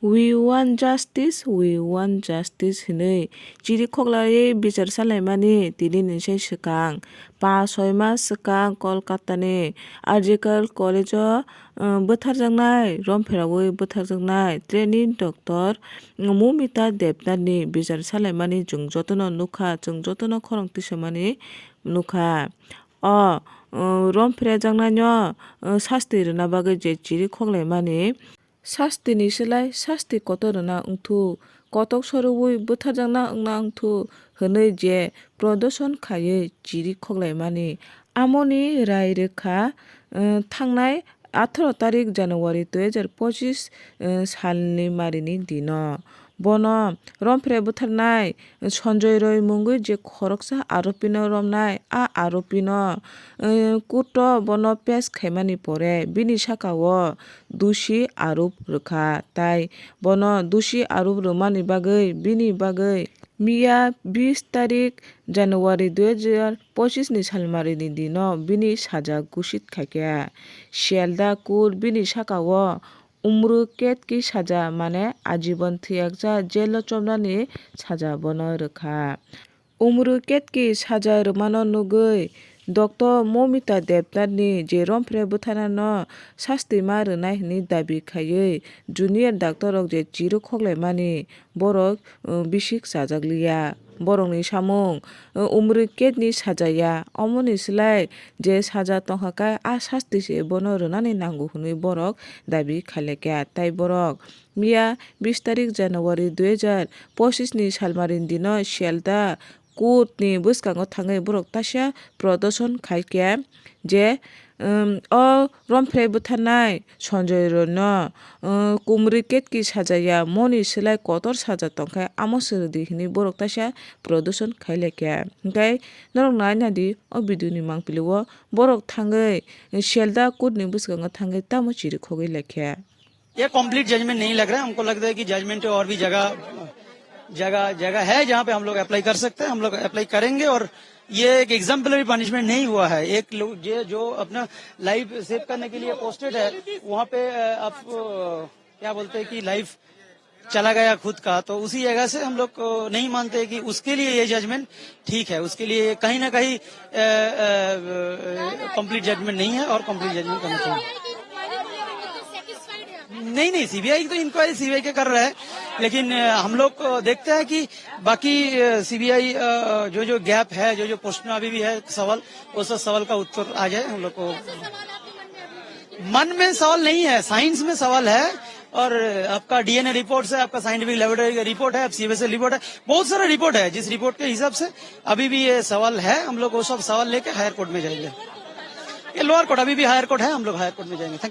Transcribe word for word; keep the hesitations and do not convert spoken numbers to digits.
"We want justice, we want justice," hwnwi chiri khoklaiwi bichar salaimani tini ni sai swkang, pa soi mas swkang Kolkatani R G Kar College-o, uh, bwtharjaknai, rompheraiwi bwtharjaknai training doctor Momita Debnath ni bichar salaimani chwng jotono nukha, chwng jotono khorang tisamani nukha. O, uh, rompheraijaknaino, uh, sasti rwna bagwi je chiri khoklaimani, sastini slai sasti kotor rwna wngthu, kotok sorowi bwtharjakna wngna wngthu hwnwi je prodoson khaiwi chiri khoklaimani, amoni rai rwkha, eh, thangnai atharo tarik January dui hajar pochis, eh, salni marini dino. Bono rompheraiwi bwtharnai Sanjoy Roy mungwi je khoroksa aropino romnai, a aropino, eh, court-o bono pes khaimani pore bini saka-o dusi arop rwkha, tai bono dusi arop rwmani bagwi bini bagwi miya bis tarik January dui hajar pochis ni salmarini dino bini saja gusit khaikha. Sialda court bini saka-o Umru Ketki saja, mane ajibon thwiyaksa jail-o chobnani saja bono rwkha. Umru Ketki saja rwmano nugwi Doctor Momita Debnathni je rompheraiwi bwtharnano sasti ma rwnai hwnwi dabi khaiwi junior doctor rok je chiri khoklaimani borok, uh, bisik chajakliya. Borokni samung, uh, Umru Ketni saja ya, omoni slai je saja tongkha khe a sasti se bono rwnani nango hwnwi borok dabi khailakha. Tai borok miya bis tarik January dui hajar pochis ni salmarini dino Sialda court ni bwskango thangwi borok taisa prodoson khaikha je, um, o rompheraiwi bwtharnai Sanjoy Royno, um, Umru Ketki saja ya, moni slai kotor saja tongkha, amo se rwdi hwnwi borok taisa prodoson khailakha. Hwnkhe norok naina di o video ni mangpili o borok thangwi Sialda court ni bwskango thangwi tamo chiri khogwi laikha. ये complete judgement नहीं लग रहा है, हमको लगता है कि जजमेंट और भी जगह, जगह, जगह है जहाँ पे हम लोग अप्लाई कर सकते हैं, हम लोग अप्लाई करेंगे। और ये एक एग्जाम्पलरी पनिशमेंट नहीं हुआ है। एक लोग जो, जो अपना लाइफ सेव करने के लिए पोस्टेड है, वहाँ पे, अ, आप, अ, क्या बोलते हैं कि लाइफ चला गया खुद का, तो उसी जगह से हम लोग को नहीं मानते कि उसके लिए ये जजमेंट ठीक है, उसके लिए कहीं ना कहीं, अ, अ, कंप्लीट जजमेंट नहीं है और कंप्लीट जजमेंट करना चाहिए। नहीं, नहीं, सीबीआई तो इंक्वायरी सीबीआई के कर रहा है, लेकिन, अ, हम लोग को देखते हैं कि बाकी, अ, सीबीआई, अ, जो, जो गैप है, जो, जो प्रश्न अभी भी है सवाल, वो सब सवाल का उत्तर आ जाए हम लोग को। मन में सवाल नहीं है, साइंस में सवाल है। और आपका डीएनए रिपोर्ट से, आपका साइंटिफिक लेबोरेटरी का रिपोर्ट है, आप सीबीएसई रिपोर्ट है, बहुत सारा रिपोर्ट है, जिस रिपोर्ट के हिसाब से अभी भी ये सवाल है, हम लोग वो सब सवाल लेके हायर कोर्ट में जाएंगे। ये लोअर कोर्ट, अभी भी हायर कोर्ट है, हम लोग हायर कोर्ट में जाएंगे। थैंक